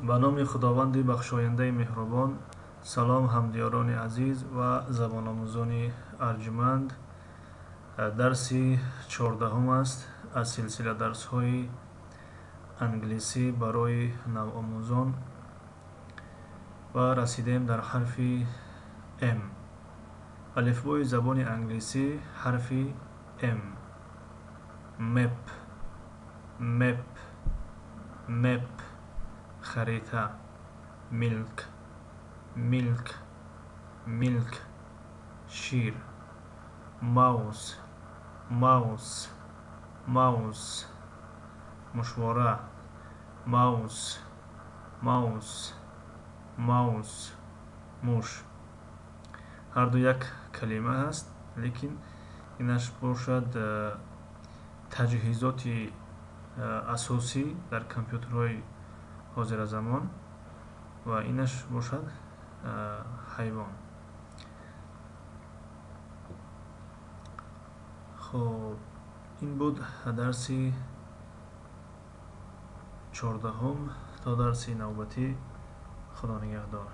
Ба номи Худованди бахшояндаи меҳрубон. Салом, ҳамдиёрони азиз ва забономӯзони арҷманд. Дарси 14-ум аст аз силсила дарсҳои англисӣ барои навомӯзон ва расидем дар ҳарфи М. Алифбои забони англисӣ, ҳарфи М. Map, map, map, харита. Milk, milk, milk, шир. Mouse, mouse, mouse, мушвора. Mouse, mouse, mouse, муш. Ҳарду як калима ҳаст, лекин инаш бошад таҷҳизоти асосӣ дар компютерҳои ҳозиразамон ва инаш бошад ҳайвон. Хоб, ин буд дарси 14-ум. То дарси навбатӣ, Худо нигаҳдор.